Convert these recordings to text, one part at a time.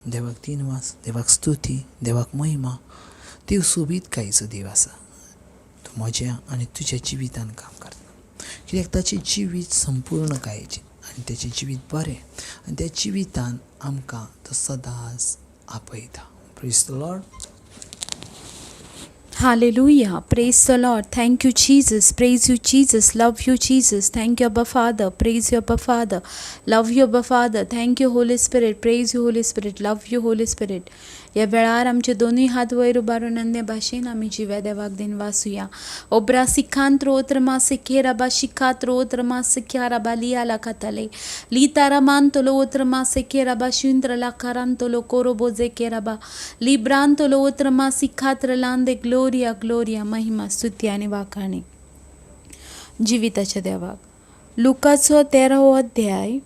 देवाक दिनवास, देवाक स्तुती, देवाक महिमा. देव सोबीतकायेचो देव आसा. तो म्हज्या आनी तुज्या जिवितान काम करता, कित्याक ताचें जिवीत संपूर्णकायेचें आनी ताचें जिवीत बरें आनी त्या जिवितान आमकां तो सदांच आपयता. Praise the Lord. Hallelujah. Praise the Lord. Thank you, Jesus. Praise you, Jesus. Love you, Jesus. Thank you, Abba Father. Praise you, Abba Father. Love you, Abba Father. Thank you, Holy Spirit. Praise you, Holy Spirit. Love you, Holy Spirit. ह्या वेळार आमचे दोनूय हात वयर उबारून अन्य भाशेन आमी जिव्या देवाक दिनवासुया. ओब्रा सिखांत रोत्र मा सिखेरा शिखात रोत्र मा सिख्यारा बा लिया लाखाताले लितारा मानतलो ओत्र मा सेखेरा बा शुंद्र लाखारांतलो कोरोबो जेकेरा बा लिब्रांतलो ओत्र मा सिखात्र लांदे. ग्लोरिया ग्लोरिया, महिमा, स्तुती आनी वाखाणी जिविताच्या देवाक. लुकाचो 13वो अध्याय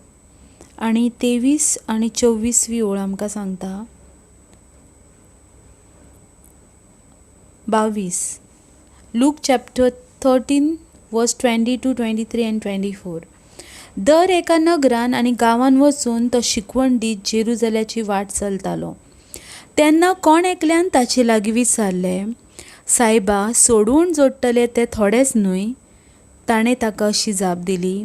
आनी 23 आनी 24वी ओळ आमकां सांगता. 22, Luke chapter 13 verse 22, 23 and 24. दर एका नगरान आनी गांवान वचून तो शिकवण दीत जेरुजाल्याची वाट चलतालो. तेन्ना कोण एकल्यान ताचे लागीं विचारलें, सायबा, सोडून जोडटले ते थोडेच न्हय? ताणें ताका अशी जाप दिली,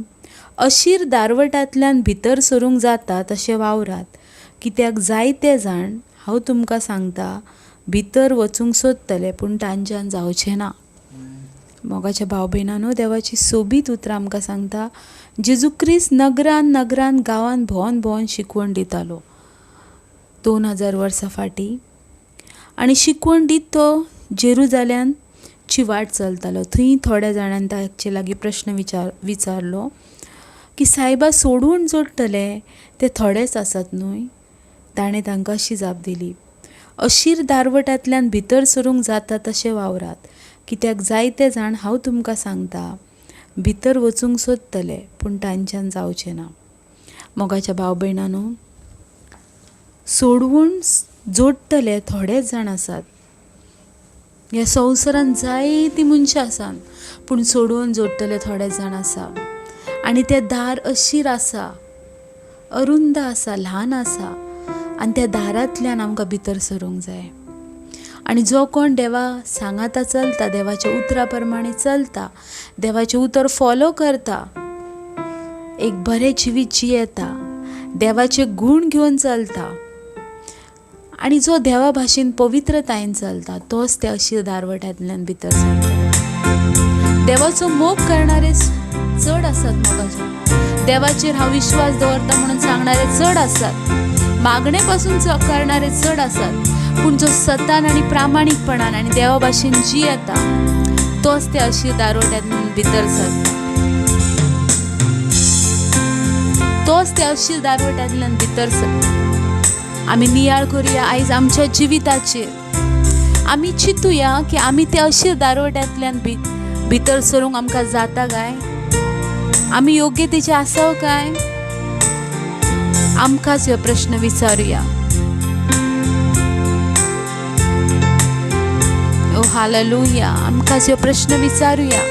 अशीर दारवटांतल्यान भितर सरूंक जाता तशें वावरात, कित्याक जायते जाण, हांव तुमकां सांगता, भितर वचूंक सोदतले पूण तांच्यान जावचें ना. मोगाच्या भाव भयणांनो, देवाची सोबीत उतरां आमकां सांगता, जेजू क्रिस्त नगरान नगरान गांवान भोंवन भोंवन शिकवण दितालो 2000 वर्सां फाटीं. आनी शिकवण दीत तो जेरुजाल्यांची वाट चलतालो. थंय थोड्या जाणांनी ताचे लागीं प्रश्न विचारलो की सायबा, सोडून जोडटले ते थोडेच आसात न्हय? ताणें तांकां अशी जाप दिली, अशीर दारवटांतल्यान भितर सरूंक जाता तशें वावरात, कित्याक जायते जाण, हांव तुमकां सांगता, भितर वचूंक सोदतले पूण तांच्यान जावचें ना. मोगाच्या भाव भयणांनो, सोडवून जोडटले थोडेच जाण आसात. ह्या संवसारांत जायतीं मनशां आसात पूण सोडून जोडटले थोडे जाण आसा. आनी तें दार अशीर आसा, अरुंद आसा, ल्हान आसा आनी त्या दारांतल्यान आमकां भितर सरूंक जाय. आनी जो कोण देवा सांगाता चलता, देवाच्या उतरा प्रमाणे चलता, देवाचें उतर फॉलो करता, एक बरें जिवीत जियेता, देवाचे गूण घेवन चलता आनी जो देवा भाशेन पवित्रतायेन चलता, तोच त्या अशीर दारवटांतल्यान भितर सरता. देवाचो मोग करणारे चड आसात मोगाचे, देवाचेर हांव विश्वास दवरता म्हणून सांगणारे चड आसात, मागणे पासून करणारे चड आसात, पूण जो सतान आनी प्रामाणीकपणान आनी देवा भाशेन जियेता तोच त्या अशीर दारवट्यांतल्यान भितर सरता, तोच त्या अशीर दारवट्यांतल्यान भितर सरता. आमी नियाळ करुया आयज आमच्या जिविताचेर. आमी चिंतुया की आमी त्या अशीर दारवट्यांतल्यान भितर सरूंक आमकां जाता काय? आमी योग्यतेचे आसाव काय? आमकांच हो प्रश्न विचारुया. ओ हालेलुया, आमकांच हो प्रश्न विचारुया.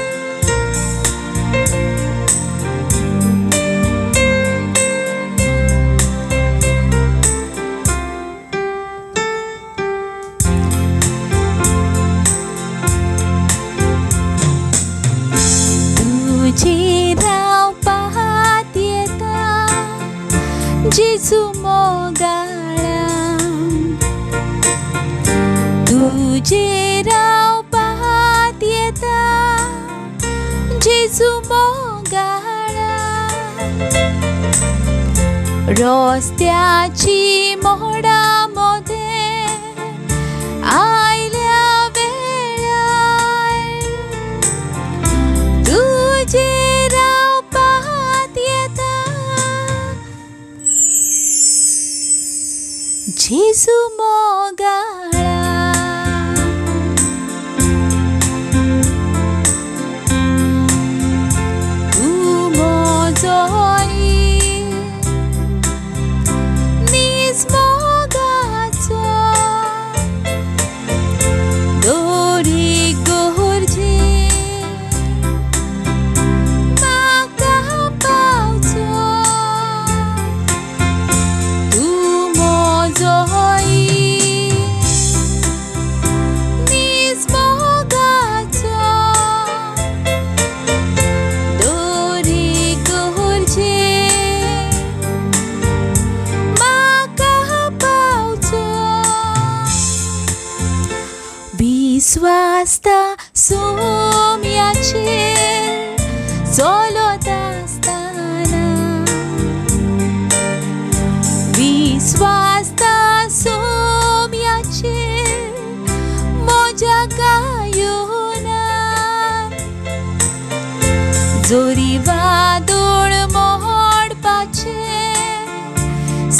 जेजू मोगाळा, तुजेर हांव पाहत येता, जेजू मोगाळा, रस्त्याची मोडा मोदें आयल्या वेळार, तुजेर हांव पाहत येता, जेजू मोगाळा. तूं म्हजो नीज मोगाचो, दोरी गोरजे म्हाका पावचो, तूं म्हजो विस्वासता सोम्याचेर चलत आसतना, विस्वासता सोम्याचेर म्हज्या गायोना. जोरी वादळ मोडपाचें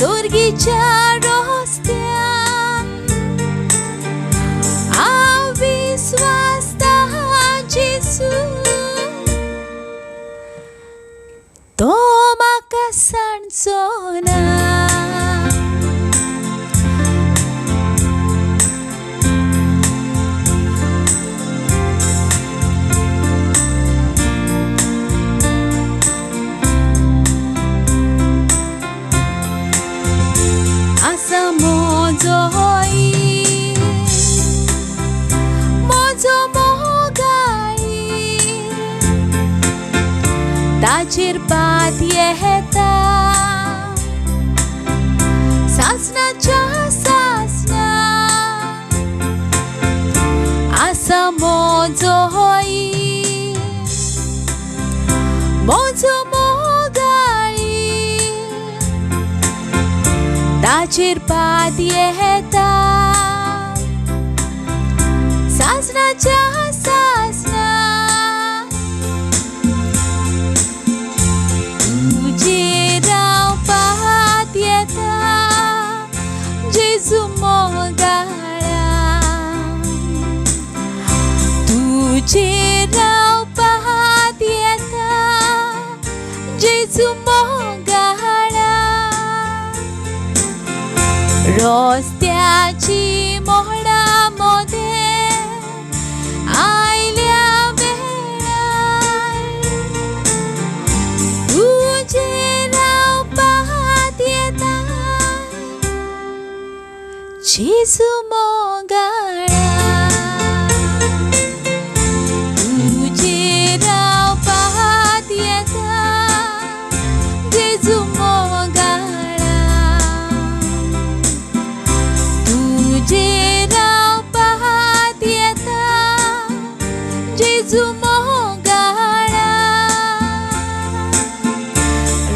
सोर्गीच्या रस्त्यान, हांव विस्वासता जेजू तो म्हाका सांडचो ना. आसा म्हजो म्हजो मोगाळी, ताचेर पात येता सासणाच्या सासणा. आसा म्हजो म्हजो मोगाळी, ताचेर पात येता सासणाच्या सासणा. तुजेर हांव पात येता जेजू मोगाळा, तुजेर हांव पात येता जेजू मोगाळा. रस्त्याची मोडा मोदें आयल्या वेळार, तुजेर हांव पात येता जेजू मोगाळा. तुजेर हांव पात येता जेजू मोगाळा, तुजेर हांव पात येता जेजू मोगाळा.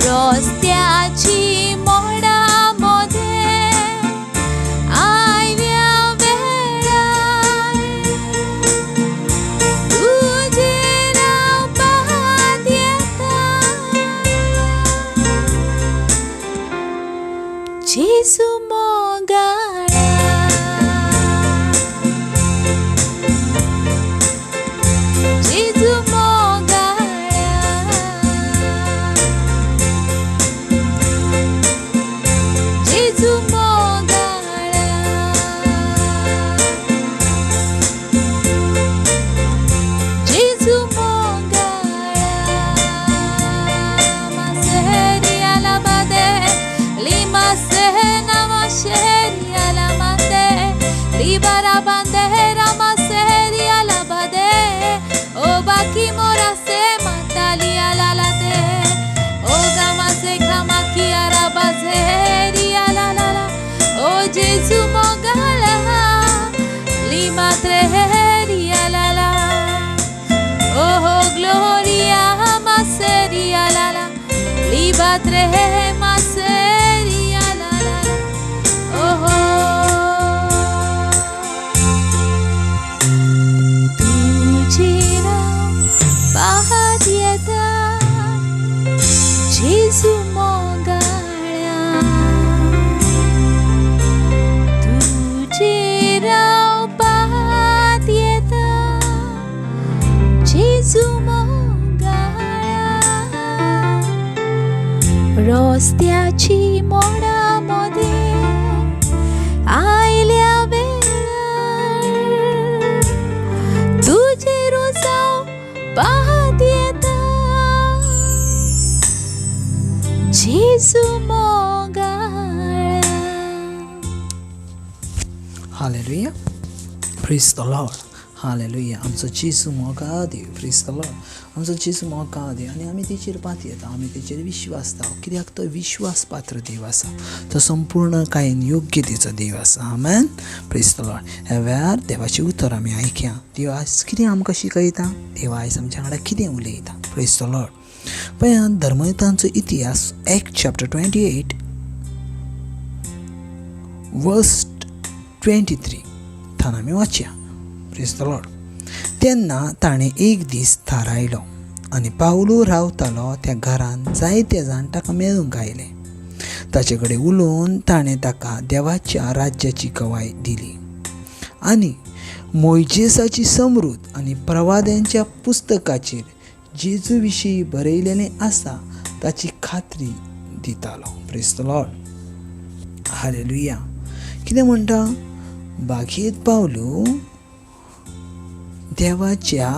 रस्त्याची मोडा मोदें आयल्या वेळार, तुजेर हांव पात येता जेजू मोगाळा. जेजू मोगाळा, जेजू मोगाळा, जेजू मोगाळा. Maseri alabade, lima sena maseri alamande, libara bandera maseri alabade, o baki mora se matali alalate, o gama se kamaki arabazeri alalala, o Jesu mogala, lima treheri alala. Oh gloria maseria la la, liba trehe maseria la la la. Oh तुजेर हांव पात येता जेजू मोगाळा, तुजेर हांव पात येता जेजू मोगाळा. रस्त्याची मोडा मोदें आयल्या वेळार, तुजेर हांव पात येता जेजू मोगाळा. Hallelujah, praise the Lord. Hallelujah. आमचो जेजू मोगा देव, प्रेज the Lord. आमचो जेजू मोगाळ देव आनी आमी तेचेर पातयेता, आमी तेचेर विश्वासता, कित्याक तो विश्वास पात्र देव आसा, तो संपूर्ण कायेन योग्यतेचो देव आसा. आमेन. Praise the Lord. ह्या वेळार देवाचें उतर आमी आयकया. देव आयज कितें आमकां शिकयता, देव आयज आमच्या वांगडा कितें उलयता. Praise the Lord. पळयात धर्मयुतांचो इतिहास 1 चॅप्टर 28 वर्स 23 थान आमी वाचया. Praise the Lord. तेन्ना ताणें एक दीस थारायलो आनी पावलू रावतालो त्या घरान जायते जाण ताका मेळूंक आयले. ताचे कडेन उलोवन ताणें ताका देवाच्या राज्याची गवाय दिली आनी मोयजेसाची समृद्ध आनी प्रवाद्यांच्या पुस्तकाचेर जेजू विशीं बरयलेलें आसा ताची खात्री दितालो. Praise the Lord. Hallelujah. कितें म्हणटा? बागेंत पावलू देवाच्या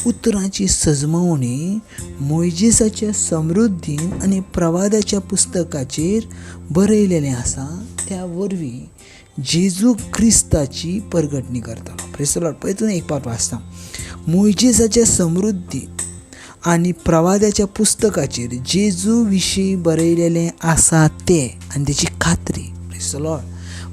उतरांची सजमवणी मोयजेसाच्या समृद्धीन आनी प्रवादाच्या पुस्तकाचेर बरयलेलें आसा त्या वरवीं जेजू क्रिस्ताची परगटणी करतालो. Praise the Lord. पळय तूं एक पावट वाचता, मोयजेसाच्या समृद्धी आनी प्रवादाच्या पुस्तकाचेर जेजू विशीं बरयलेलें आसा तें आनी तेची खात्री. Praise the Lord.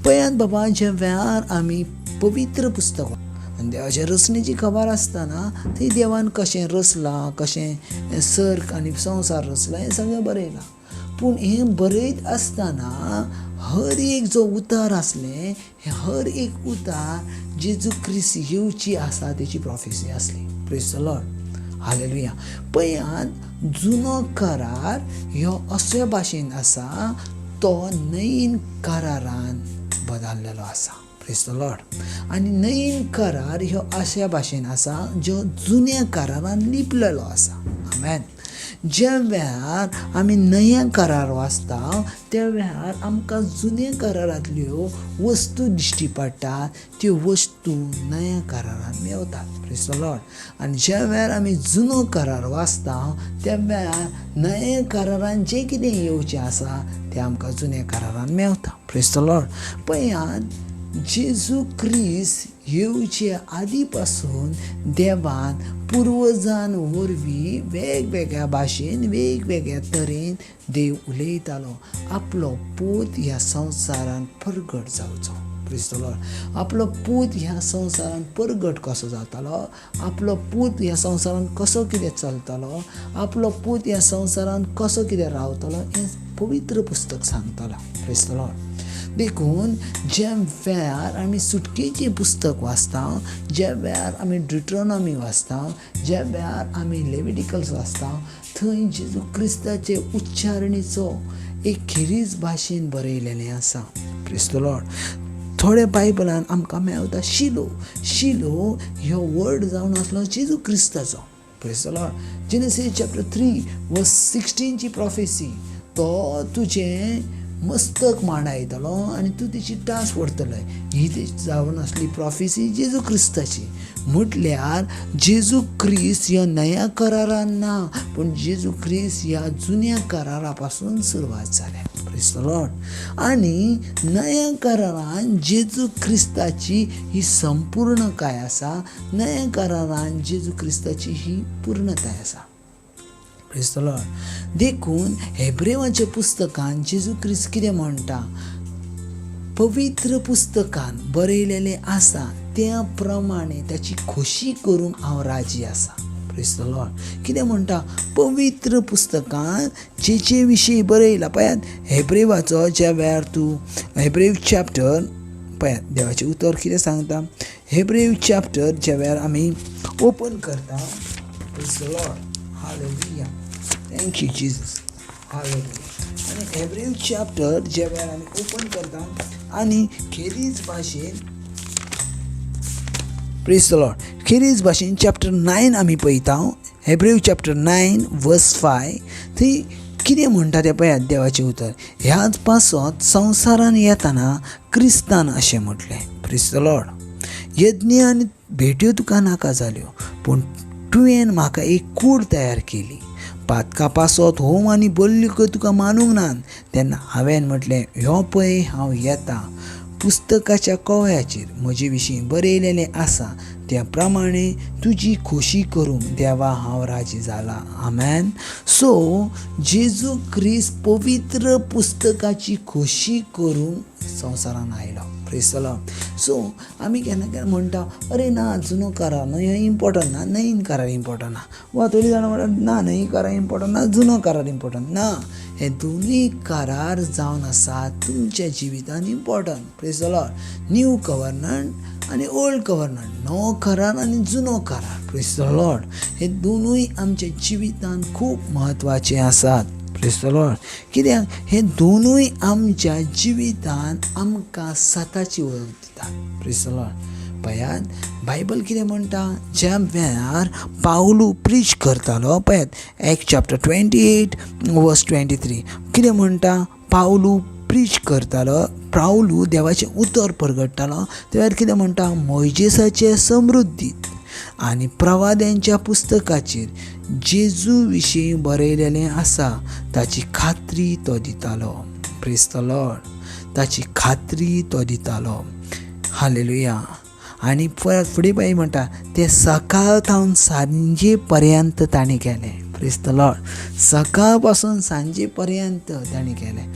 पळयात बाबा, ज्या वेळार आमी पवित्र पुस्तक आनी देवाच्या रचनेची खबर आसतना थंय देवान कशें रचलां, कशें सर्ग आनी संवसार रचला हें सगळें बरयलां. पूण हें बरयत आसतना हर एक जो उतार आसलें, हें हर एक उतार जेजू क्रिस्त येवची आसा तेची प्रोफेसी आसली. Praise the Lord. Hallelujah. पळयात जुनो करार ह्यो अशे भाशेन आसा, तो नवीन करारान बदललेलो आसा. Praise the Lord. आनी नवीन करार ह्यो अशा भाशेन आसा जो जुन्या करारान लिपलेलो आसा. आमेन. ज्या वेळार आमी नव्या करार वाचता त्या वेळार आमकां जुन्या करारांतल्यो वस्तू दिश्टी पडटात, त्यो वस्तू नव्या करारान मेवतात. Praise the Lord. आनी ज्या वेळार आमी जुनो करार वाचता त्या वेळार नव्या करारान जें कितें येवचें आसा तें आमकां जुन्या करारान मेवता. Praise the Lord. पळयात जेजू क्रिस्त येवचे आदी पासून देवान पुर्वजान वरवीं वेगवेगळ्या भाशेन वेगवेगळ्या तरेन देव उलयतालो. आपलो पूत ह्या संवसारान परगट जावचो. Praise the Lord. आपलो पूत ह्या संवसारान परगट कसो जातालो, आपलो पूत ह्या संवसारान कसो कितें चलतालो, आपलो पूत ह्या संवसारान कसो कितें रावतालो हें पवित्र पुस्तक सांगतालो. Praise the Lord. देखून ज्या वेळार आमी सुटकेचें पुस्तक वाचता, ज्या वेळार आमी ड्युट्रोनॉमी वाचता, ज्या वेळार आमी लेविटिकल्स वाचता, थंय जेजू क्रिस्ताचे उच्चारणीचो एक खेरीज भाशेन बरयलेलें आसा. Praise the Lord. थोड्या बायबलान आमकां मेळटा शिलो. शिलो ह्यो वर्ड जावन आसलो जेजू क्रिस्ताचो. Praise the Lord. Genesis chapter 3 verse 16 prophecy, तो तुजें मस्तक मांडायतलो आनी तूं तेची टास व्हरतलो, ही जावन आसली प्रोफेसी जेजू क्रिस्ताची. म्हटल्यार जेजू क्रिस्त ह्या नव्या करारान ना, पूण जेजू क्रिस्त ह्या जुन्या करारा पासून सुरवात जाल्या. Praise the Lord. आनी नव्या करारान जेजू क्रिस्ताची ही संपूर्णकाय आसा, नव्या करारान जेजू क्रिस्ताची ही पूर्णताय आसा. Praise the Lord. देखून हेब्रेवाच्या पुस्तकान जेजू क्रिस्त कितें म्हणटा, पवित्र पुस्तकान बरयलेलें आसा त्या प्रमाणे ताची खोशी करूंक हांव राजी आसा. Praise the Lord. कितें म्हणटा, पवित्र पुस्तकान जेचे विशीं बरयलां. पळयात हेब्रेवाचो ज्या वेळार तूं हेब्रेव चॅप्टर पळयात देवाचें उतर कितें सांगता, हेब्रेव चॅप्टर ज्या वेळार आमी ओपन करता. Praise the Lord. Hallelujah. Thank you Jesus. Hallelujah. आनी हेब्रेव चॅप्टर ज्या वेळार आमी ओपन करता आनी खेरीज भाशेन Praise the Lord. खेरीज भाशेन चॅप्टर 9 आमी पळयता, हेब्रेव चॅप्टर 9 वर्स 5, थंय कितें म्हणटा तें पळयात देवाचें उतर. ह्याच पासत संवसारान येतना क्रिस्तान अशें म्हटलें. Praise the Lord. यज्ञ आनी भेट्यो तुका नाका जाल्यो, पूण तुवें म्हाका एक कूड तयार केली. पातका पासत होम आनी बल्ल्यो तुका मानूंक नात. तेन्ना हांवें म्हटलें, ह्यो पळय हांव येता, पुस्तकाच्या कवळ्याचेर म्हजे विशीं बरयलेलें आसा त्या प्रमाणे तुजी खोशी करूंक देवा हांव राजी जाला. आमेन. सो जेजू क्रिस्त पवित्र पुस्तकाची खोशी करूंक संवसारान आयलो. Praise the Lord. सो आमी केन्ना केन्ना म्हणटा, अरे ना जुनो करार न्हय हें इम्पोर्टंट ना, नवीन करार इम्पोर्टंट ना. वा थोडीं जाणां म्हणटात ना नवीन करार इम्पोर्टंट ना, जुनो करार इम्पोर्टंट ना. हे दोनूय करार जावन आसा तुमच्या जिवितान important. Praise the Lord. New covenant आनी ओल्ड कवर्नंट, नवो करार आनी जुनो करार. Praise the Lord. हे दोनूय आमच्या जिवितान खूब म्हत्वाचे आसात. Praise the Lord. कित्याक हे दोनूय आमच्या जिवितान आमकां सताची वळख दितात. Praise the Lord. पळयात बायबल कितें म्हणटा, ज्या वेळार पावलू प्रीच करतालो, पळयात Act chapter 28 verse 23 कितें म्हणटा, पावलू प्रीच करतालो, पावलू देवाचें उतर परगट्टालो, त्या वेळार कितें म्हणटा, मोयजेसाचे समृद्धीत आनी प्रवाद्यांच्या पुस्तकाचेर जेजू विशीं बरयलेलें आसा ताची खात्री तो दितालो. Praise the Lord. ताची खात्री तो दितालो. हालेलुया. आनी परत फुडें बाई म्हणटा, ते सकाळ थावन सांजे पर्यंत ताणें केलें. Praise the Lord. सकाळ पासून सांजे पर्यंत ताणें केलें.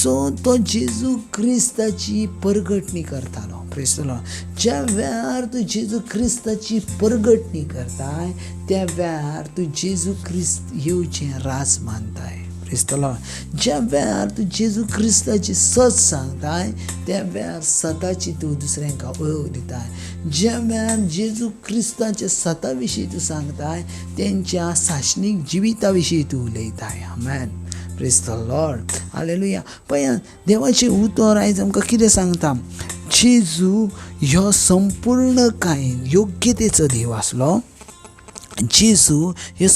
सो तो जेजू क्रिस्ताची परगटणी करतालो. Praise the Lord. ज्या वेळार तूं जेजू क्रिस्ताची परगटणी करताय त्या वेळार तूं जेजू क्रिस्त येवचें रास मानताय. Praise the Lord. ज्या वेळार तूं जेजू क्रिस्ताची सत सांगताय त्या वेळार सताची तूं दुसऱ्यांक वळख दिताय. ज्या वेळार जेजू क्रिस्ताच्या सता विशीं तूं सांगताय तेंच्या साशनीक जिविता विशीं तूं उलयताय. आमेन. Praise the Lord. हालेलुया. पळयात देवाचें उतर आयज आमकां कितें सांगता, जेजू ह्यो संपूर्णकायेन योग्यतेचो देव आसलो. जेजू ह्यो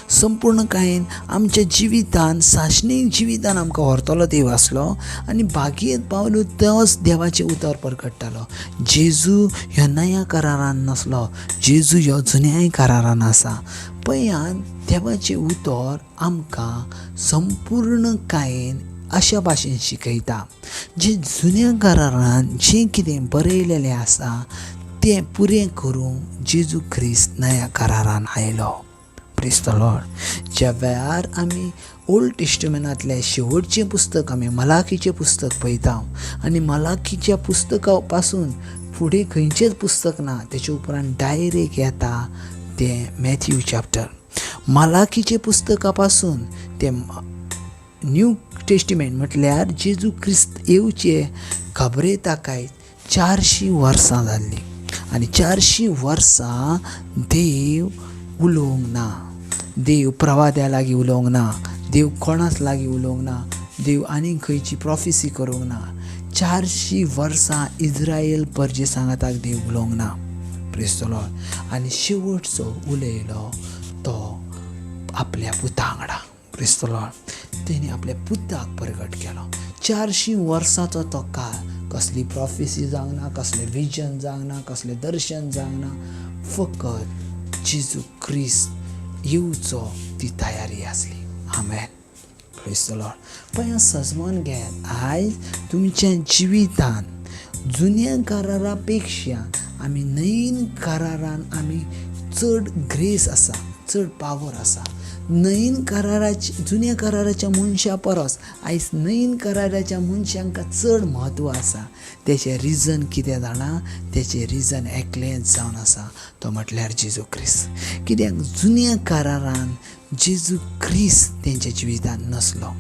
संपूर्णकायेन आमच्या जिवितान साशनीक जिवितान आमकां व्हरतलो देव आसलो. आनी भागीत पावलू तोच देवाचें उतर परगट्टालो. जेजू ह्यो नया करारान नासलो, जेजू ह्यो जुन्याय करारान आसा. पळयात देवाचें उतर आमकां संपूर्णकायेन अशा भाशेन शिकयता, जें जुन्या करारान जें कितें बरयलेलें आसा तें पुरें करूंक जेजू क्रिस्त नया करारान आयलो. Praise the Lord. ज्या वेळार आमी ओल्ड टेस्टमेंटांतलें शेवटचें पुस्तक आमी मलाखीचें पुस्तक पळयता आनी मलाखीच्या पुस्तका पासून फुडें खंयचेंच पुस्तक ना, तेच्या उपरांत डायरेक्ट येता तें मॅथ्यू चॅप्टर. मलाखीचे पुस्तका पासून तें न्यू टेस्टिमेंट म्हटल्यार जेजू क्रिस्त येवचे खबरे ताकाय 400 वर्सां जाल्लीं आनी 400 वर्सां देव उलोवंक ना, देव प्रवाद्या लागीं उलोवंक ना, देव कोणाच लागीं उलोवंक ना, देव आनीक खंयची प्रोफेसी करूंक ना. 400 वर्सां इज्रायल परजे सांगाताक देव उलोवंक ना. Praise the Lord. आनी शेवटचो उलयलो तो आपल्या पुता वांगडा. Praise the Lord. तेणी आपल्या पुताक परगट केलो. 400 वर्सांचो तो काळ, कसली प्रोफेसी जावंक ना, कसलें विजन जावंक ना, कसलें दर्शन जावंक ना, फकत जेजू क्रिस्त येवचो ती तयारी आसली. आमेन. Praise the Lord. पळय सजमन घेयात, आयज तुमच्या जिवितान जुन्या करारा पेक्षा आमी नवीन करारान आमी चड ग्रेस आसा, चड पावर आसा. नवीन कराराची जुन्या कराराच्या मनशा परस आयज नवीन कराराच्या मनशांक चड म्हत्व आसा. तेचें रिजन कितें जाणा, तेचें रिजन एकलेंच जावन आसा, तो म्हटल्यार जेजू क्रिस्त. कित्याक जुन्या करारान जेजू क्रिस्त तेंच्या जिवितांत नासलो.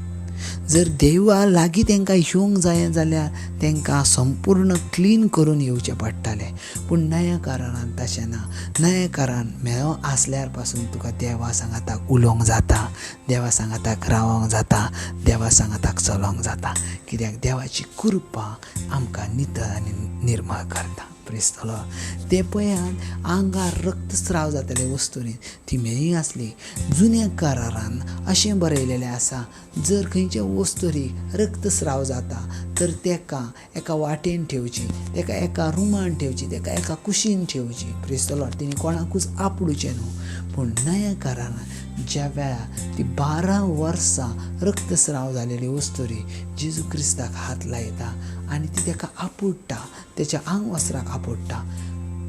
जर देवा लागीं तांकां येवंक जाय जाल्यार तांकां संपूर्ण क्लीन करून येवचें पडटालें. पूण नव्या करारान तशें ना. नव्या करारान मेळो आसल्यार पासून तुका देवा सांगाताक उलोवंक जाता, देवा सांगाताक रावोंक जाता, देवा सांगाताक चलोवंक जाता. कित्याक देवाची कृपा आमकां नितळ आनी निर्मळ करता. Praise the Lord. ते पळयात आंगार रक्तस्राव जाताले वस्तूंनी ती मेळी आसली. जुन्या करारान अशें बरयलेलें आसा, जर खंयच्या वस्तूरीक रक्तस्राव जाता तर तेका एका वाटेन ठेवची, तेका एका रुमान ठेवची, तेका एका कुशीन ठेवची. Praise the Lord. तेणी कोणाकूच आपडुचें न्हू. पूण नव्या करारान ज्या वेळार ती 12 वर्सां रक्तस्राव जालेली वस्तुरी जेजू क्रिस्ताक हात लायता आनी ती ताका आपुडटा, तेच्या आंग वस्त्राक आपुडटा.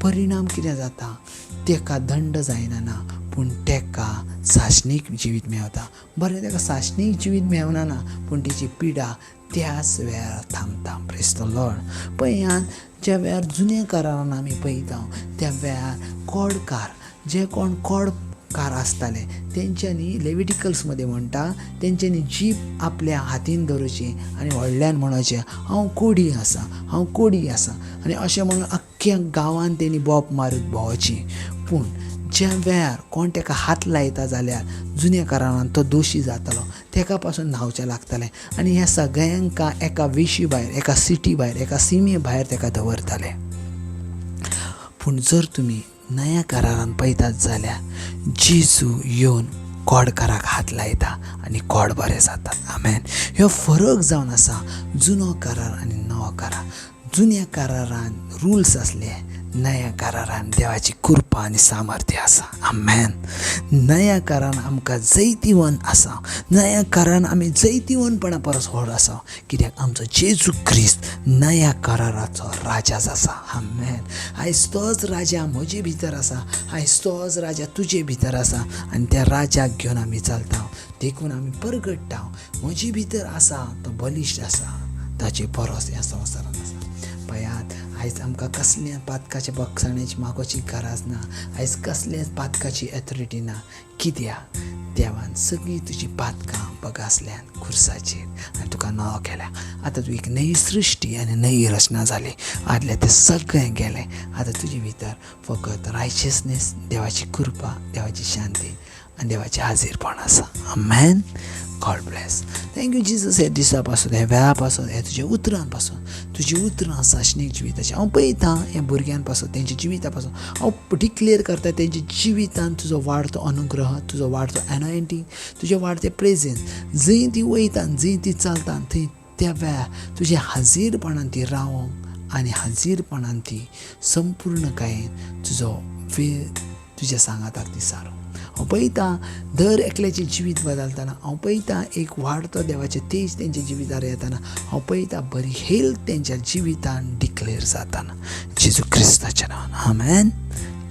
परिणाम कितें जाता? ताका दंड जायना ना, पूण ताका सासणीक जिवीत मेवता. बरें, ताका सासणीक जिवीत मेवना ना, पूण तेची पिडा त्याच वेळार थांबता. Praise the Lord. पळयात, ज्या वेळार जुन्या करारान आमी पळयता त्या वेळार कोडकार, जे कोण कोडकार आसताले तेंच्यांनी लेविटिकल्स मध्ये म्हणटा तेंच्यांनी जीप आपल्या हातीन धरूची आनी व्हडल्यान म्हणोचें, हांव कोडी आसा, हांव कोडी आसा, आनी अशें म्हणून अख्ख्या गांवान तेणी बोप मारीत भोंवची. पूण ज्या वेळार कोण ताका हात लायता जाल्यार जुन्या करारान तो दोशी जातालो, ताका पासून न्हांवचें लागतालें आनी ह्या सगळ्यांका एका वेशी भायर, एका सिटी भायर, एका सिमे भायर ताका दवरताले. पूण जर तुमी नया करारान पळयतात जाल्यार जेजू येवन कोडकाराक हात लायता आनी कोड बरें जातात. आमेन. ह्यो फरक जावन आसा जुनो करार आनी नवो करार. जुन्या करारान रुल्स आसले, नया करारान देवाची कृपा आनी सामर्थ्य आसा. आमेन. नया करारान आमकां जैतिवंत आसा. नया करारान आमी जैतिवंतपणा परस व्हड आसा, कित्याक आमचो जेजू क्रिस्त नया कराराचो राजा आसा. आमेन. आयज तोच राजा म्हजे भितर आसा, आयज तोच राजा तुजे भितर आसा आनी त्या राजाक घेवन आमी चलता. देखून आमी परगट्टा, म्हजे भितर आसा तो बलिश्ट आसा, ताचे परस ह्या संवसारांत आसा. पळयात, आयज आमकां कसल्या पातकाच्या बक्षाण्याची मागोवची गरज ना, आयज कसल्याच पातकाची ऑथॉरिटी ना, कित्याक देवान सगळीं तुजी पातकां बगासल्यान खुर्साचेर आनी तुका नवो केल्या. आतां तूं एक नवी सृश्टी आनी नवी रचना जाली. आदलें तें सगळें गेलें, आतां तुजे भितर फकत रायचियसनेस, देवाची कृपा, देवाची शांती आनी देवाचें हाजीरपण आसा. आमेन. God bless. Thank you Jesus. हे दिसा पासून, हे वेळा पासून, हे तुज्या उतरां पासून, तुजी उतरां सासणीक जिविताचें हांव पळयतां. ह्या भुरग्यां पासून, तेंच्या जिविता पासून हांव डिक्लेर करता, तेंच्या जिवितान तुजो वाडतो अनुग्रह, तुजो वाडतो एनॉयंटींग, तुजें वाडतें प्रेजन्स. जंय ती वयता, जंय ती चलता, थंय त्या वेळार तुज्या हाजीरपणान ती रावोंक आनी हाजीरपणान ती संपूर्णकायेन तुजो वेळ तुज्या सांगाताक ती सारोंक. हांव पळयतां दर एकल्याचें जिवीत बदलतना, हांव पळयतां एक वाडतो देवाचें तेज तेंच्या जिवितार येताना, हांव पळयतां बरी हेल्थ तेंच्या जिवितान डिक्लेर जाताना, जेजू क्रिस्ताच्या नांवान. आमेन.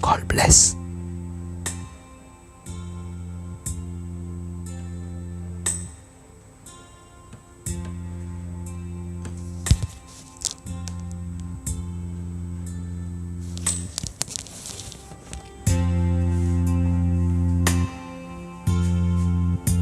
God bless.